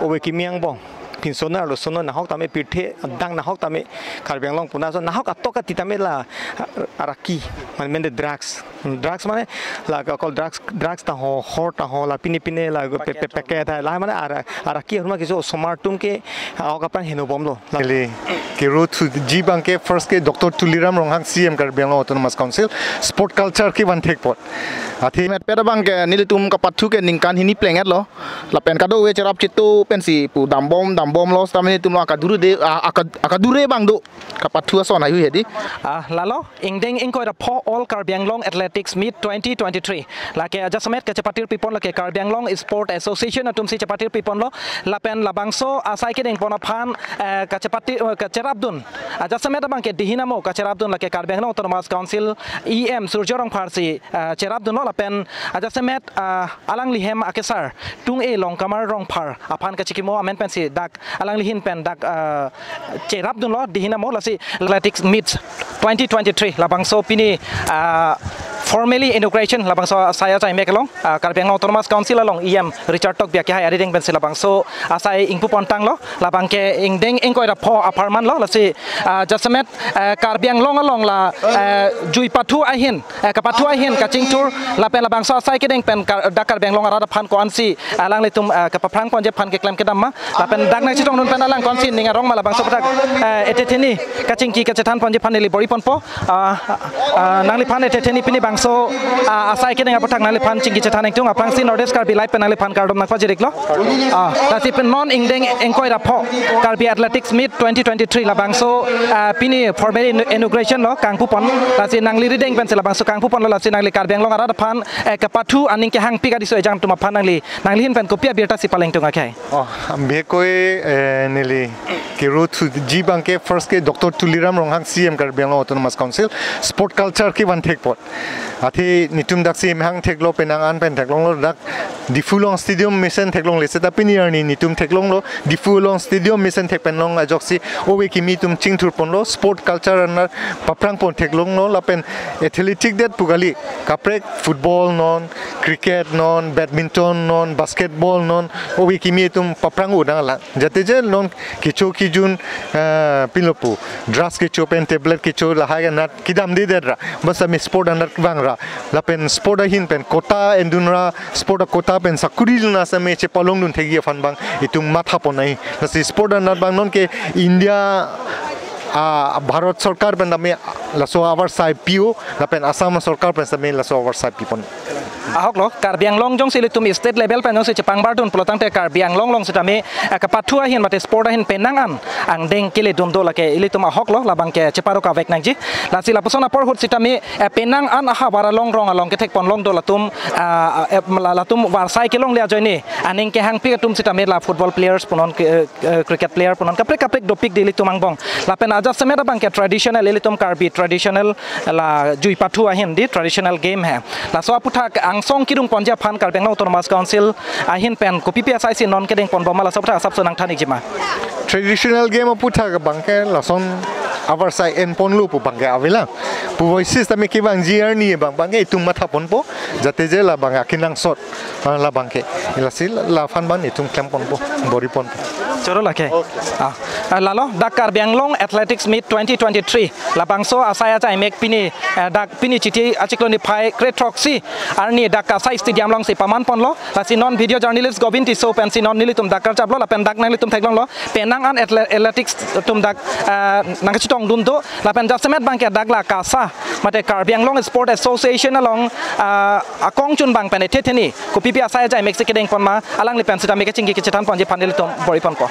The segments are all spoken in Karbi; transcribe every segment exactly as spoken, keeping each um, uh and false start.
Ove kimi angbong, pinso arloso nahok tame pirthe adang nahok tame Karbi Anglong puna so nahok atok ati tame la araki, mane mende drugs. Drugs mane la ka kol drugs, drugs ta ho, hor ta ho, la pine pine la pe pe pe ke ta la mane ara, araki ahormu keso osomar atum ke ahok aphan heno bomlo. La Ili kiru thuji abangke first ke Doctor Tuliram Ronghang, C M Karbi Anglong Autonomous Council, sport culture kevan thek apot. Athe Met pet abangke nelitum kapathu ke ningkan hini plenglo. Lapen kadokave cherap chetu pensi pu dambom dambomlo, sitame nelitum lo akadure de, a-, aka-, akadure abang do. Kapathu ason ayu hedi. Ah, lalo, ingdeng ingkoi ra pho All Karbi Anglong Athletics Meet twenty twenty-three. Lake ajasemet kachepatir pipon lake Karbi Anglong Sport Association atum si chepatir piponlo. Lapen labangso asai kedengpon aphan, eh, kachepati, eh, kacherapdun. Ajasemet abangke dihin amo kacherapdun lake Karbi Anglong Autonomous Council E M Surjya Rongphar si, eh, cherapdunlo lapen ajasemet, eh, alangli hem akesar tung e Longkamar Rongphar aphan kachikimo amen pensi dak alangli ahin pen dak, ah, cherapdunlo dihin amo lasi Athletics Meet twenty twenty-three labangso pini, ah, formally inauguration labangso asai ajai mek along, ah, Karbi Anglong Autonomous Council along E M Richard Tokbi akehai arideng pensi labangso asai ingpupontanglo labangke ingdeng ingkoi ra pho apharmanlo lasi, ah, jasemet, eh, Karbi Anglong along la, eh, jui pathu ahin, eh, kapathu ahin kachingthur lapen labangso asai kedeng pen kar-, dak Karbi Anglong arat aphan ko-ansi alanglitum, eh, kapaphrang ponji aphan keklem kedam ma. Lapen dak nangchetongdun pen alang ko-ansi ning arong ma labangso aputhak, eh, ethe theni kachingki kachethan ponji aphan neli bor-i ponpo. Ah, ah, nangliphan ethe theni pini bangso, ah, asai kedeng aputhak nangliphan chingki chethan ingtung aphrangsi North East Karbi Live pen nangliphan kardom nangpajiriklo. Ah, lasi pen non ingdeng ingkoi ra pho Karbi Athletics Meet twenty twenty-three labangso, ah, pini formal inu-, inauguration lo kangpupon. Lasi nangli rideng pensi labangso kangpuponlo lasi nangli Karbi Anglong arat aphan, eh, kapathu aning kehangpi kadiso ejang atum aphan nangli, nangli ahin pen kopi abirta si palengtung akhai. Oh, ambihekoi, eh, neli kiru thuji abangke first ke Doctor Tuliram Ronghang, C M Karbi Anglong Autonomous Council, sport culture kevan thek apot. Athe netum daksi mehang theklo, penang an pen theklonglo, dak Diphu along stadium mesen theklongle seta pini arni netum theklonglo, Diphu along stadium mesen thek pen long ajoksi ove kimi atum chingthurponlo, sport culture anat paphrangpon theklonglo, lapen athletic det pu kali, kaprek football non, cricket non, badminton non, basketball non, ove kimi atum paphrang udang la. Jate je non kecho kejun, eh, pilo pu, drugs kecho pen tablet kecho lahai anat kedamdedet ra, basta me sport anat vangra, lapen sport ahin pen quota endunra, sport a-quota pen sakuri dun asame chepalongdun thekji aphan abang itum mathapon nai. Lasi sport anat abang non ke India, ah, Bharat Sorkar pen tame laso avarsai pio, lapen Assam Sorkar pen tame laso avarsai pipon. Ahoklo, Karbi Anglong jongsi ilitum state level pen jongsi chepangbardun pulotangte Karbi Anglong along sitame, eh, kapathu ahin mate sport ahin penang an angdeng keledun do lake ilitum ahoklo, labangke cheparo kavek nangji. Lasi lapuson apor ahut sitame, eh, penang an ahavar along rong along kethekpon long do latum, ah, eh, la-, latum varsai kelongle ajoine aning kehangpi atum sitame la football players punon ke, eh, eh, cricket player punon kaprek kaprek dopik di ilitum angbong. Lapen ajasemet abangke traditional, ilitum Karbi traditional la jui pathu ahin di traditional game he. Laso aputhak angsong kedung ponji aphan Karbi Anglong Autonomous Council ahin pen kopipi asai si non kedengpon bom ma laso aputhak asapso nangthan ikji ma? Traditional game aputhak abangke lason avarsai enponlo pu abangke avela. Puvoisis tame kevangji arni abang abangke itum mathaponpo, jate je labang akenangsot, ah, labangke. Lasi la, laphan abang itum klemponpo, bor-iponpo. Choro lake. Ah, ah, lalo, dak Karbi Anglong Athletics Meet twenty twenty-three labangso asai ajai mek pini, eh, dak pini Chiti achiklo niphai kre-throksi arni dak Kasai Stadium alongsi pamanponlo. Lasi non video journalist Govind Tisso pensi non nelitum dak karjaplo lapen dak nanglitum theklonglo penang an athle-, athletics atum dak, eh, nangkachetongdun do. Lapen jasemet abangke dak la KASA mate Karbi Anglong Sport Association along, ah, akongchun abang pen ethe theni kopipi asai ajai meksi kedengpon ma, alangli pen sitame kachingki kachethan ponji aphan ilitum bor-iponpo.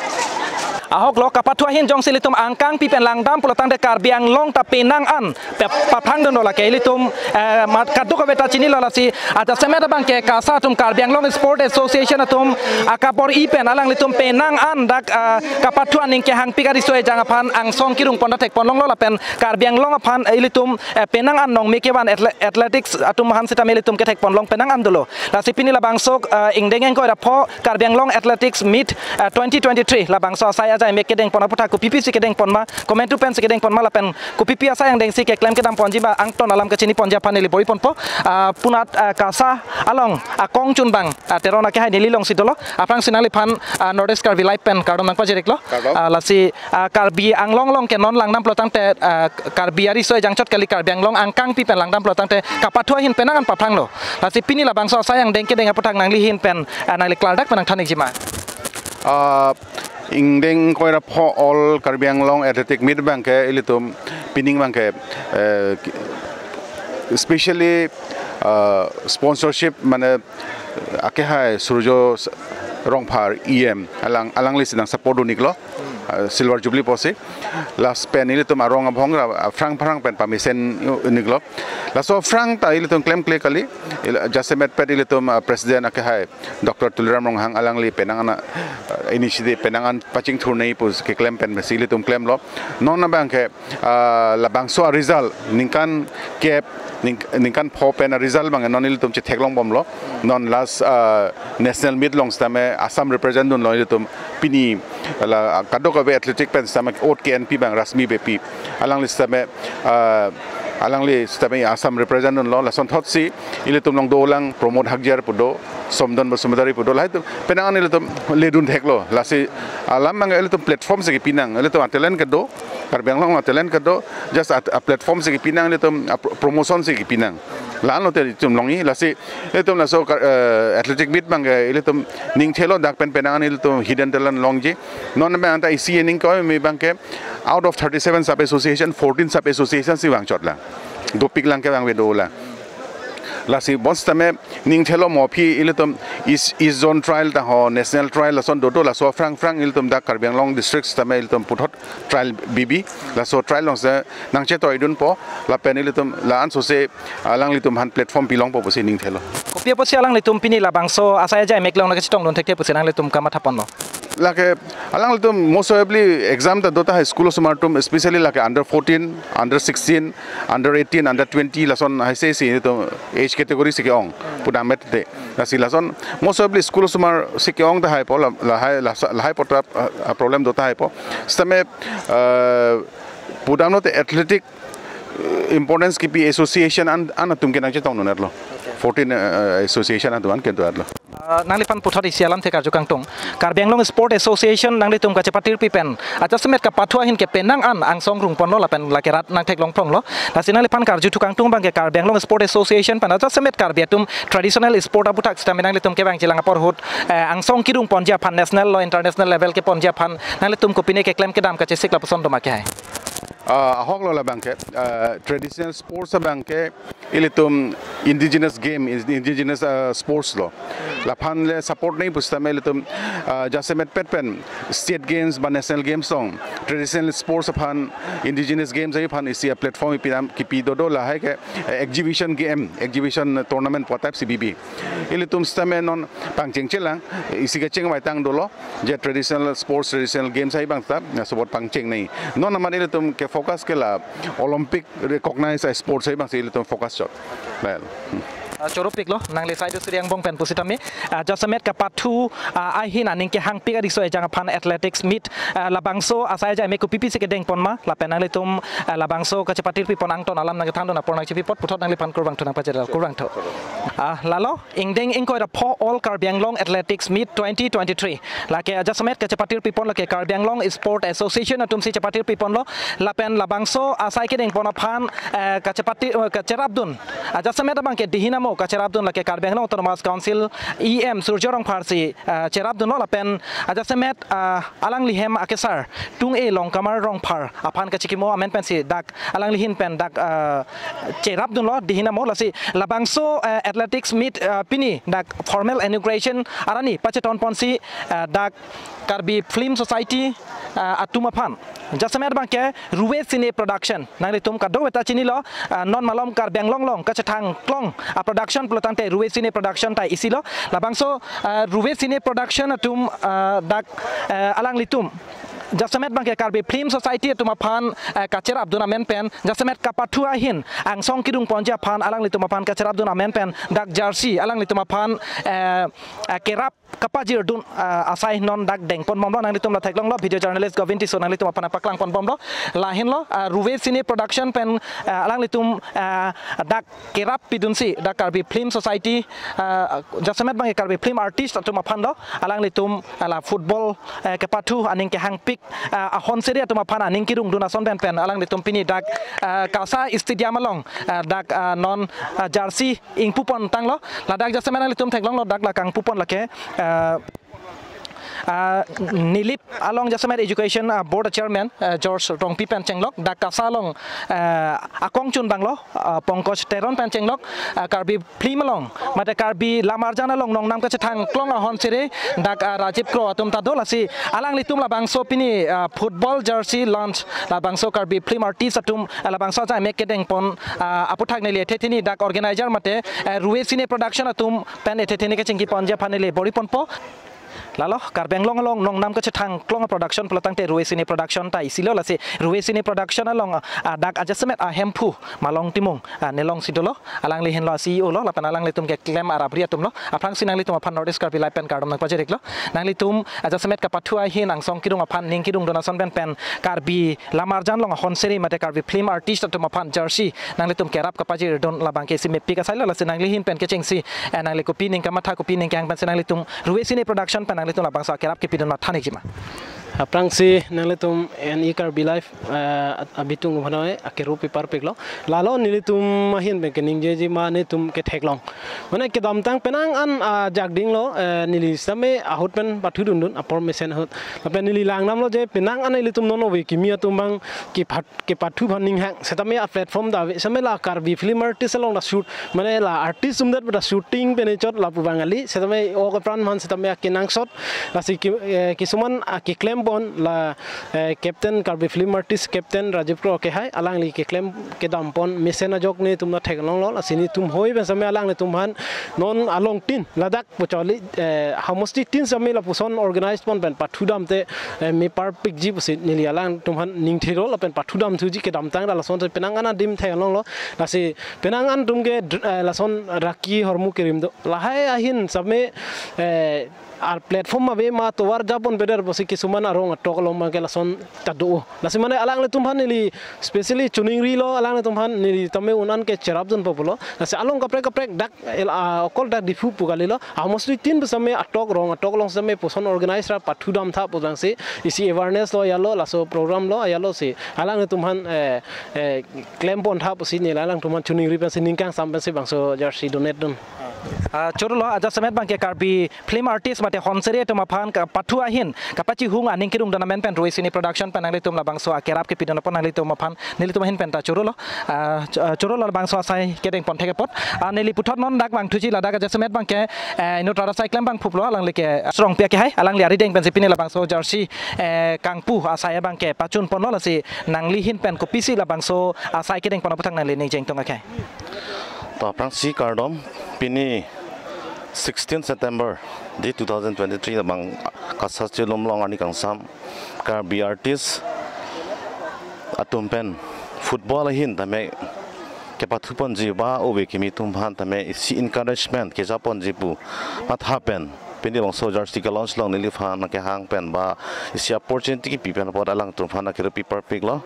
Ahoklo, kapathu ahin jongsi ilitum angkang pi pen langdam pulotangte Karbi Anglong ta penang an pe-, paphrangdun do lake ilitum, eh, mat kadokave ta chinilo lasi ajasemet abangke KASA atum Karbi Anglong Sport Association atum akabor-i pen alanglitum penang an dak, eh, kapathu aning kehangpi kadiso ejang aphan angsong kerungpon ta thekpon longlo lapen Karbi Anglong aphan, eh, ilitum, eh, penang an nongme kevan athle-, athletics atum aphan sitame ilitum kethekpon long penang an dolo. Lasi pini labangso, eh, ingdeng ingkoi ra pho Karbi Anglong Athletics Meet, eh, twenty twenty-three labangso asai Amek kedengpon aputhak kopipi si kedengpon ma, komantu pensi kedengpon ma lapen kopipi asai angdeng si keklem kedamponji ma angton alam kachiniponji aphan neli bor-iponpo. Ah, punat, ah, KASA along akong chunbang, ah, Teron akehai neli alongsi dolo. Aphrangsi nangliphan, ah, North East Karbi Live pen kardom nangpajir-iklo. Kardom. Ah, lasi, ah, Karbi Anglong along ke non langdamlo tangte, ah, Karbi ariso ejang chot kali, Karbi Anglong angkangpi pen langdamlo tangte kapathu ahin penang an paphranglo. Lasi pini labangso asai angdeng kedeng aputhak nangli ahin pen, ah, nangli klardak pen nangthan-ikji ma? Ah, ingdeng ingkoi ra pho All Karbi Anglong Athletic Meet abangke ilitum pining abangke, eh, ki-, especially, ah, sponsorship mane akehai Surjo S-, Rongphar E M alang, alanglisi nang support dun-iklo, ah, Silver Jubilee pusi. Lasi pen ilitum arong abhong ra, ah, phrang phrang pen pamesen u-, un-iklo. Laso aphrang ta ilitum klemkle kali, il-, jasemet pet ilitum, ah, President akehai Doctor Tuliram Ronghang alangli penang an, ah, initiative penang an pachingthur nangji pu keklem pensi ilitum klemlo. Non abangke, ah, labangso a-result ningkan kep, ning-, ningkan pho pen a-result abang non ilitum chetheklongbomlo. Non last, ah, national meet along sitame Assam represent dunlo ilitum pini la kadokave athletic pen sitame ot ke-enpi abang Rashmi Beypi. Alangli sitame, ah, alangli sitame Assam represent dunlo, lasonthotsi ilitum along dolang Pramod Hagjer pu do, Somdon Basumatary pu do, lahai atum penang an ilitum ledun theklo. Lasi alam abang ilitum platform si kepinang, ilitum a-talent kedo, Karbi Anglong a-talent kedo, just a, a-platform si kepinang, ilitum a-pro-, promotion si kepinang. La-anlo te ilitum longji, lasi ilitum laso Kar-, eh, Athletic Meet abangke ilitum ning thelo, dak pen penang an ilitum hidden talent longji. Non abang anta isi ning ko me abangke out of thirty-seven sub association, fourteen sub association si vangchotlang. Dopiklang kevangve dolang. Lasi bonsitame ning thelo mo aphi ilitum East, East Zone Trial ta ho, National Trial lason dodo, laso aphrang phrang ilitum dak Karbi Anglong district sitame ilitum puthot trial bibi, laso trial alongsi nangchetoidunpo, lapen ilitum la-an sose alanglitum aphan platform pilongpo pusi ning thelo. Kopi apotsi alanglitum pini labangso asai ajai amek along nangkachetongdun thekthe pusi nanglitum kamathaponlo? Lake alanglitum most probably exam ta do tahai school osomar atum, especially lake under fourteen, under sixteen, under eighteen, under twenty lason haise si itum age category si ke-ong pudamdet te. Lasi lason most probably school osomar si ke-ong tahaipo la, lahai, lasa-, lahai apot ta, ah, ah, problem do tahaipo. Sitame, ah, pudamdet te athletic, eh, importance kipi association an, an atum ke nangchetongdun-etlo. Fourteen, eh, eh, association atum an kedo-etlo. Ah, nangliphan puthot isi alamthe karju kangtung. Karbi Anglong Sport Association nanglitum kachepatirpi pen ajasemet kapathu ahin ke penang an angsong rungponlo lapen lake rat nangtheklongponlo. Lasi nangliphan karjuthu kangtung abangke Karbi Anglong Sport Association pen ajasemet Karbi atum traditional sport aputhak sitame nanglitum kevangjilang apor ahut, eh, angsong kerungponji aphan, national lo international level keponji aphan nanglitum kopine keklem kedam kachesik lapuson do ma kehai? Ah, ahoklo labangke, ah, traditional sports abangke ilitum indigenous game, is indigenous, ah, sports lo. Laphan le support nangji pusitame ilitum, ah, jasemet pet pen state games ba national games along traditional sports aphan, indigenous games aphan isi a-platform ipinam kipi dodo, lahai ke, eh, exhibition game, exhibition tournament pu type si bibi. Ilitum sitame non pangchengchelang, isi kechengvaitang dolo, je traditional sports, traditional games abang ta, na sobot pangcheng nangji. Non amat ilitum ke-focus ke la Olympic recognized sports abang si ilitum focus chot. Well. Hmm. Ah, choro piklo, nangli sai do suri angbong pen pusitame, ah, jasemet kapathu, ah, ahin aning kehangpik ariso ejang aphan athletics meet, ah, labangso asai ajai amek kopipi si kedengpon ma, lapen nanglitum, ah, labangso kachepatirpipon angton alam nangkethandun apor nangchipi apot puthot nangliphan kurvangthu nangpajir, kurvangthu. Ah, lalo, ingdeng ingkoi ra pho All Karbi Anglong Athletics Meet twenty twenty-three. Lake ajasemet kachepatirpipon lake Karbi Anglong Sport Association atum si chepatirpiponlo, lapen labangso asai kedengpon aphan, eh, kachepati, eh, kacherapdun. Ajasemet abangke dihin amo kacherapdun lake Karbi Anglong Autonomous Council E M Surjo Rongphar si, eh, cherapdunlo lapen ajasemet, eh, alangli hem akesar tung-e Longkamar Rongphar aphan kachikimo amen pensi dak alangli ahin pen dak, eh, cherapdunlo dihin amo. Lasi labangso, eh, athletics meet, eh, pini dak formal inauguration arni pachetonponsi, eh, dak Karbi Film Society, eh, atum aphan. Jasemet abangke Ruve Cine Production. Nanglitum kadokave ta chinilo, eh, non malom Karbi Anglong along kachethang klong a-production pulo tangte Ruve Cine Production ta isilo. Labangso, eh, Ruve Cine Production atum, eh, dak, eh, alanglitum jasemet abangke Karbi Film Society atum aphan, eh, kacherapdun amen pen, jasemet kapathu ahin angsong kedung ponji aphan alanglitum aphan kacherapdun amen pen dak jersey alanglitum aphan, eh, eh, kerap kapajirdun, eh, asai non dak dengponbomlo. Nanglitum la theklonglo, video journalist Govin Tisso nanglitum aphan paklang ponbomlo. Lahenlo, eh, Ruve Cine Production pen, eh, alanglitum, eh, dak kerap pidunsi dak Karbi Film Society, eh, jasemet abangke Karbi film artist atum aphan do, alanglitum, eh, la football, eh, kepathu aning kehangpik, eh, ahon seri atum aphan aning kedungdun ason pen pen alanglitum pini dak, eh, KASA Stadium along, eh, dak, eh, non, eh, jersey ingpupontanglo. Ladak jasemet nanglitum theklonglo, dak la kangpupon lake, eh, ah, Nilip along jasemet Education, ah, Board Chairman, ah, George Rongpi pen chenglok, dak KASA along, ah, akongchun abanglo, ah, Pankaj Teron pen chenglok, ah, Karbi Film along, mate Karbi Lamarjan along nongnam kachethang klong ahon seri dak, ah, Rajiv Kro atum ta do. Lasi alanglitum labangso pini, ah, football jersey launch labangso Karbi film artist atum, ah, labangso ajai mek kedengpon, ah, aputhak neli ethe thini dak organizer mate, ah, Ruve Cine Production atum pen ethe thini kachingkiponji aphan neli bor-iponpo. Lalo, Karbi Anglong along nongnam kachethang klong production pulotangte Ruve Cine Production ta isilo. Lasi Ruve Cine Production along, ah, dak ajasemet a Hemphu Malong Timung, ah, nelongsi dolo, alangli henlo C E O lo, lapen alanglitum keklem arabri atum lo. Aphrangsi nanglitum aphan North East Karbi Live pen kardom nangpajir-iklo. Nanglitum ajasemet kapathu ahin angsong kedung aphan ning kedungdun ason pen pen Karbi Lamarjan along ahon seri mate Karbi film artist atum aphan jersey nanglitum kerap kapajirdun labangke isi mepik asailo. Lasi nangli ahin pen kechengsi, eh, nangli kopi ning kamatha, kopi ning kehang pensi nanglitum Ruve Cine Production pen nanglitum labangso akerap kepidun matha-ikji ma? Aphrangsi nanglitum N E Karbi Live, eh, abitung aphan akerap piparpiklo. Lalo nelitum ahin pen keningjeji ma nelitum ketheklong. Mane kedamtang penang an, ah, jakdinglo, eh, neli sitame ahut pen pathudundun apor mesen ahut. Lapen neli langdamlo je penang an ilitum non ove kimi atum abang kephat kepathu aphan ninghang, sitame a platform ta ave, sitame la Karbi film artist along ta shoot, mane la artist atum det ta shooting pen echot lapu abang kali, sitame ok apran aphan sitame akenangsot, lasi ki, eh, kisuman akeklempon la, eh, captain, Karbi film artist captain Rajiv Kro akehai, alangli keklem kedampon mesen ajok nelitum ta theklonglo. Lasi nelitum hoi pen sitame alanglitum aphan non along tin ladak pu choli, eh, homosti tin sitame lapuson organize pon pen pathudamte, eh, meparpikji pusi neli alangtum aphan ningthero lapen pathudamthuji, kedamtang ra lason penang an adim theklonglo. Lasi penang an atum ke dr-, eh, lason raki hormu kerim do. Lahai ahin sitame, eh, ar platform ave ma tovar japon beder pusi kisuman arong atok along abangke lason ta do. Lasi mane alanglitum aphan neli specially choningrilo, alanglitum aphan neli tame un-an kecherapdunpo pulo. Lasi along kaprek kaprek dak el, ah, okol dak Diphu pu kalilo. Homosti tin pu sitame atok rong atok along sitame puson organize ra pathudamtha pu abangsi isi awareness lo ajalo, laso program lo ajalo si alanglitum aphan, eh, eh, klempontha pusi neli alangtum aphan choningri pensi ning kangsam pensi bangso jersey donate dun. Ah, chorolo, ajasemet abangke Karbi film artist mate hon seri atum aphan kapathu ahin kapachihung aning kedungdun amen pen Ruve Cine Production pen nanglitum labangso akerap kepidun apot nanglitum aphan, nelitum ahin pen ta chorolo. Ah, ch-, ah, chorolo labangso asai kedengpon thek apot. Ah, neli puthot non dak vangthuji ladak ajasemet abangke, eh, inut rara asai klem abang phuplo, alangli ke Rongpi akehai, alangli arideng pensi pini labangso jersey, eh, kangpu asai abangke pachunponlo. Lasi nangli ahin pen kopisi labangso asai kedengpon aputhak nangli ning jengtung akehai? To aphrangsi kardom, pini sixteen September di two thousand twenty-three abang KASA Stadium along arni kangsam Karbi artist atum pen football ahin tame kepathuponji ba ove kimi atum aphan tame isi encouragement kejaponji pu matha pen pini bangso jersey ke-launch along neliphan kehang pen ba isi opportunity kepi pen apot alangtum aphan akerap piparpiklo.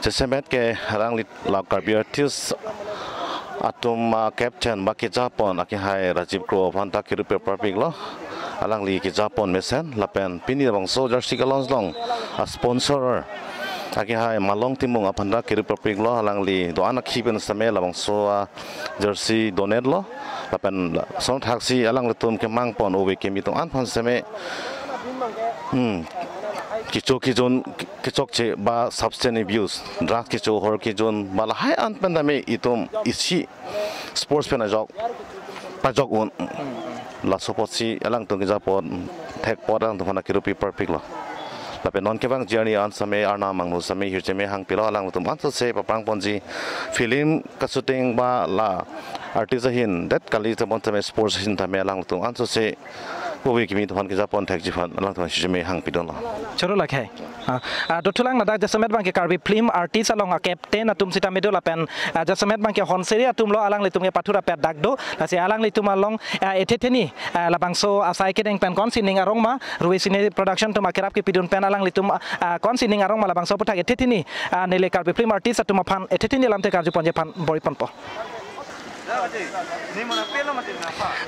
Jasemet ke alangli la Karbi artist atum, ah, captain ba kejapon akehai Rajiv Kro aphan ta kerap piparpiklo. Alangli kejapon mesen lapen pini bangso jersey ke-launch along a sponsor akehai Malong Timung aphan ta kerap piparpiklo. Alangli do-an akhi pen sitame labangso, ah, jersey donate lo. Lapen lason thaksi alanglitum kemangpon ove kimi atum an aphan sitame, hmm, kecho kejun, kechokche ba substance abuse, drugs kecho hor kejun ba lahai an pen tame itum isi sports pen ajok pajok un. Laso apotsi alangtum kejapon thek apot alangtum aphan akerap piparpiklo. Lapen non kevangji arni an sitame Arnam angno sitame hirjume hangpilo, alangtum ansose paprangponji film ka-shooting ba la artist ahin det kali tame sports ahin tame alangtum ansose ove kimi atum aphan kejapon thekji aphan alangtum aphan sijeme hangpidunlo. Choro lake. Ah, ah, dothulang ladak jasemet abangke Karbi Film Artist along a-captain atum sitame do lapen, ah, jasemet abangke Honsere atumlo alanglitum kepathu rapet dak do. Lasi alanglitum along, ah, ethe theni, ah, labangso asai kedeng pen konsi ning arong ma, Ruwei Cine Production atum akerap kepidun pen alanglitum, ah, konsi ning arong ma labangso aphuthak ethe theni, ah, neli Karbi Film Artist atum aphan ethe theni alamthe karjuponji aphan bor-iponpo.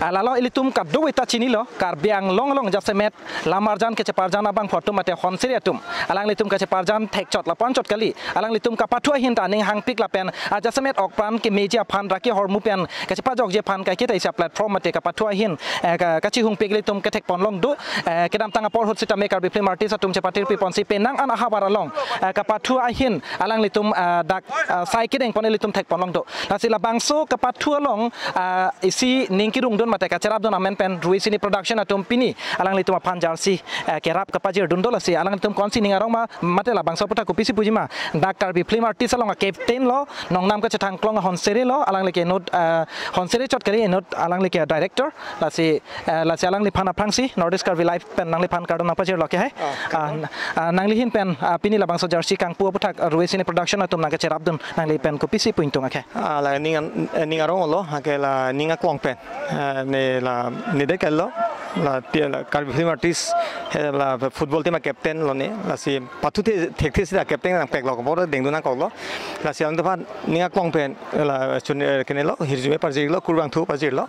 Ah, lalo ilitum kadokave ta chinilo, Karbi Anglong along jasemet lamarjan kacheparjan abangphu atum mate Honsere atum. Alanglitum kacheparjan thekchot lapu-anchot kali. Alanglitum kapathu ahin ta aning hangpik lapen, ah, jasemet okpran kemeji aphan raki ahormu pen kachepajokji aphan kaiketa isi a-platform mate kapathu ahin, eh, ka-, kachihungpik ilitum kethekponlong do, eh, kedamtang apor ahut sitame Karbi Film Artist atum chepatirpiponsi penang an ahavar along, eh, kapathu ahin alanglitum, eh, dak, eh, sai kedengpon ilitum thekponlong do. Lasi labangso kapathu along, ah, isi ning kerungdun mate kacherapdun amen pen Ruwei Cine Production atum pini alanglitum aphan jersey, eh, kerap kapajirdun do. Lasi alanglitum konsi ning arong ma mate labangso aphuthak kopisi puji ma, dak Karbi Film Artist along a-captain lo, nongnam kachethangklong a-Honsere lo, alangli ke inut, eh, Honsere chot kali, inut alangli ke director. Lasi, eh, lasi alangliphan aphrangsi North East Karbi Live pen nangliphan kardom nangpajirlo ke hai. Ah, kardom. Ah, n-, ah, nanglihin pen, ah, pini labangso jersey kangpu aphuthak, ah, Ruwei Cine Production atum nangkacherapdun nangli pen kopisi pu ingtung ake. Ah, la ning an-, eh, ning arong lo, ake la ning aklong pen. Eh, ne la, ne de kalo, la, pi-, la Karbi Film Artist, eh, la football team a-captain lo ne, lasi pathu the, thekthe sita captain nangpeklo, bor dengdun nangkoklo. Lasi alangtum aphan ning aklong pen, la chun, eh, kenelo, hirjume pajirlo, kurvangthu pajirlo.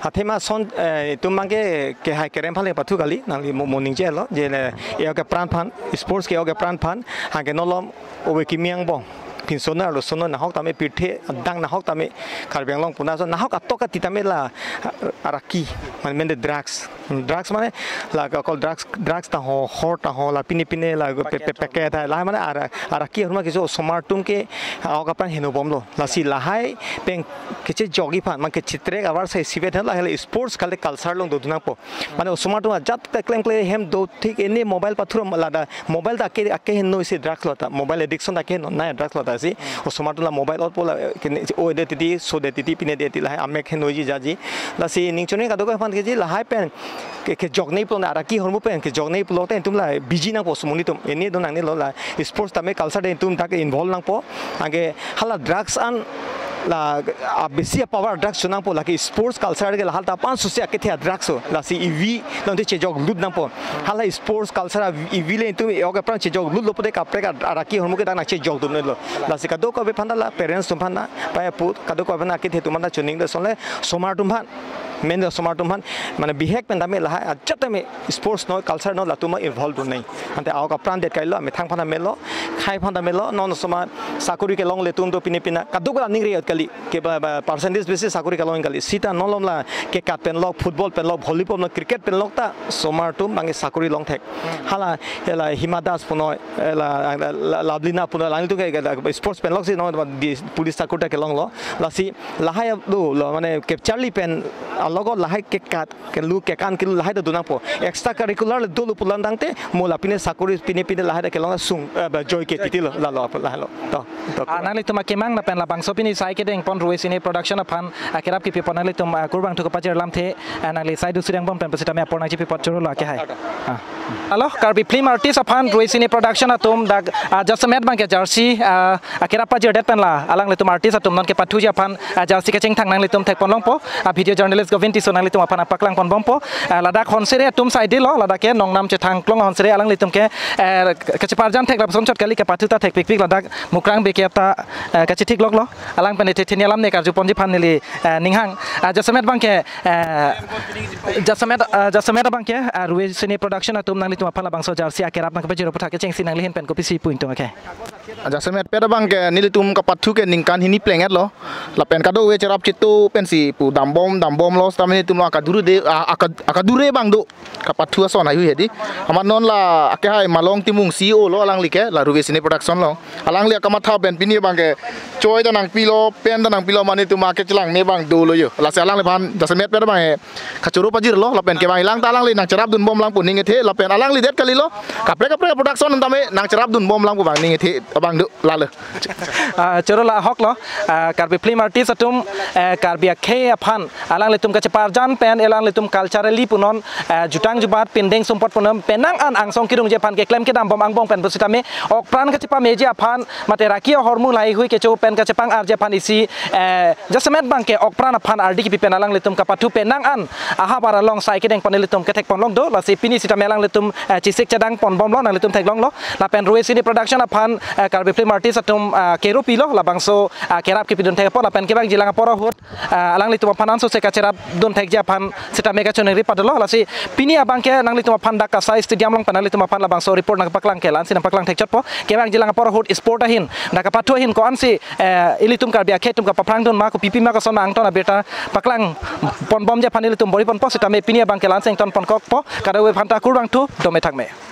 Athema son, eh, itum abangke kehai kerem aphan le pathu kali, nangli mo-, mo ningje lo, je le, e-ok apran aphan, sports ke e-ok apran aphan, hangke nolom ove kimi angbong. Pinso arloso nahok tame pirthe adang nahok tame Karbi Anglong pu ason nahok atok kati tame la, ah, araki, mane mende drugs. Drugs mane la ka kol drugs, drugs ta ho, hor ta ho, la pine pine la pe-, pe-, packet hai. La mane ara-, araki ahormu keso osomar atum ke, ah, ok apran henobomlo. Lasi lahai pen kechejokji aphan, mane kechetrek avarsai isivet hen lahai sports kali culture along dodun nangpo. Mane osomar atum ajat ta klemkle hem do thik ene mobile pathur ma lada mobile ta ake, ake hennoisi drugs lo ta, mobile addiction ta ake henno nai drugs lo ta si. Osomar atum la mobile otpo la kene o de titi, so de titi, pine de titi lahai amek hennoiji jaji. Lasi ning choningri kadokave aphan keji lahai pen ke, kejoknei pulo na araki ahormu pen kejoknei pulote itum la biji nangpo osomar atum. Ene do nangnelo la sports tame culture de itum dak involve nangpo. Anke hala drugs an la, ah, besi a-power drugs cho nangpo, lake sports culture ke la halata aphan susi akethe drugs so. Lasi ivi nonte chejoklut nangpo. Hala sports culture a ivi le itum e-ok apran chejoklutlo pute kaprek a-, araki ahormu ke dak nangchejokdunlo. Lasi kadokave aphan ta la parents atum aphan ta, pai apo kadokave aphan ta akethe atum aphan ta choningri lason le osomar atum aphan, mende osomar atum aphan, mane bihek pen tame lahai ajat tame sports no culture no latum involve dun nai. Ante a-ok apran det kailo, amethang aphan ta melo, khai aphan ta melo, non osomar sakori kelongle atum do pine pine, kadokave la ningri kali, ke ba, ba, percentage basis sakori kelong kali. Sita nolom la kekat pen lok, football pen lok, volleyball lok, cricket pen lok ta osomar atum abangke sakori long thek. Hala, hala Hima Das punoi, hala, la, la, Lablina punoi, alanglitum ke, ke, sports pen lok si, no, di police sakori ta kelonglo. Lasi, lahai do lo, mane, kecharli pen, alogot lahai kekat, kelu kekan kelu lahai ta do nangpo. Extra curricular le dolo pulang tangte, mo la pine sakori pine pine lahai ta kelong sung, eh, ba joy ke titi lo, lalo lahai lo. To, to. Ah, nanglitum akemang lapen labangso pini sai kedengpon Ruwei Cine Production aphan, ah, kerap kepipon nanglitum, ah, kurvangthu kepajir alamthe, ah, nangli sai do surang bom pen pusitame apor nangchipipot choro lo ake hai. Ah. Alo, Karbi Film Artist aphan Ruwei Cine Production atum dak, ah, jasemet abangke jersey, ah, akerap pajirdet pen la alanglitum artist atum non kepathuji aphan, ah, jersey kechengthang nanglitum thekponlongpo, ah, video journalist Govind Tisso nanglitum aphan paklang ponbompo, ah, ladak Honsere atum saidelo, ladak ke nongnam chethangklong Honsere alanglitum ke, eh, kacheparjan thek lapuson chot kali kepathu ta thekpikpik ladak Mukrang beke ta, eh, kachethik loklo, alang pen ethe theni alam ne karjuponji aphan neli, eh, ninghang, ah, jasemet abangke, eh, jasemet, ah, jasemet abangke, ah, Ruwei Cine Production atum nanglitum aphan labangso jersey akerap nangkepajir aphuthak kechengsi nanglihin pen kopisi pu ingtung ake. Jasemet pet abangke nelitum kapathu ke ningkan hini plengdet lo. Lapen kadokave cherap chetu pensi pu dambom, dambomlo, sitame nelitum lo akadure de, a-, aka-, akadure abang do. Kapathu ason ayu hedi. Amat non la ake hai Malong Timung C E O lo alangli ke, la Ruwei Cine Production lo. Alangli akamatha pen pini abangke choi ta nangpilo, pen ta nangpilo, mane itum ake chelangne abang dolo yo. Lasi alangliphan jasemet pet abang he kachoro pajirlo, lapen kevang ilang ta alangli nangcherapdunbomlang pu ning kethe, lapen alangli det kalilo. Kaprek kaprek production tame nangcherapdunbomlang pu abang ning kethe abang Duk, lalo. Ah, choro la ahok lo, ah, Karbi film artist atum, eh, Karbi akhei aphan alanglitum kacheparjan pen alanglitum culturally punon, eh, jutang jubat pindeng sumpot punon penang an angsong kirungji aphan keklem kedam bom angbong pen pusitame okpran kachepameji aphan mate raki ahormu laheihui kecho pen kachepang-arji aphan isi, eh, jasemet abangke okpran aphan ardi kipi pen alanglitum kapathu penang an ahapar along sai kedeng pon ilitum kethek ponlong do, lasi pini sitame alanglitum, eh, chesik chedang pon bomlo, nanglitum theklonglo. Lapen Ruwesini Production aphan, eh, Karbi film artist atum, eh, kero pilo, labangso, eh, kerap kipidun thek apot, lapen kevangjilang apor ahut, eh, alanglitum aphan ansose kacherap dun thekji aphan sitame kachoningri padolo, lasi pini abangke nanglitum aphan dak Kasai Stadium along pen nanglitum aphan labangso report nangpaklang ke la-ansi nangpaklang thekchotpo, kevangjilang apor ahut sport ahin, dak kapathu ahin ko-ansi, eh, ilitum Karbi akhei atum kapaphrang dun ma, kopipi ma koson ma angton abirta paklang pon bomji aphan ilitum bor-i ponpo, sitame pini abangke la-ansi ington pon kokpo, kadokave aphanta kurvangthu, dome thakme.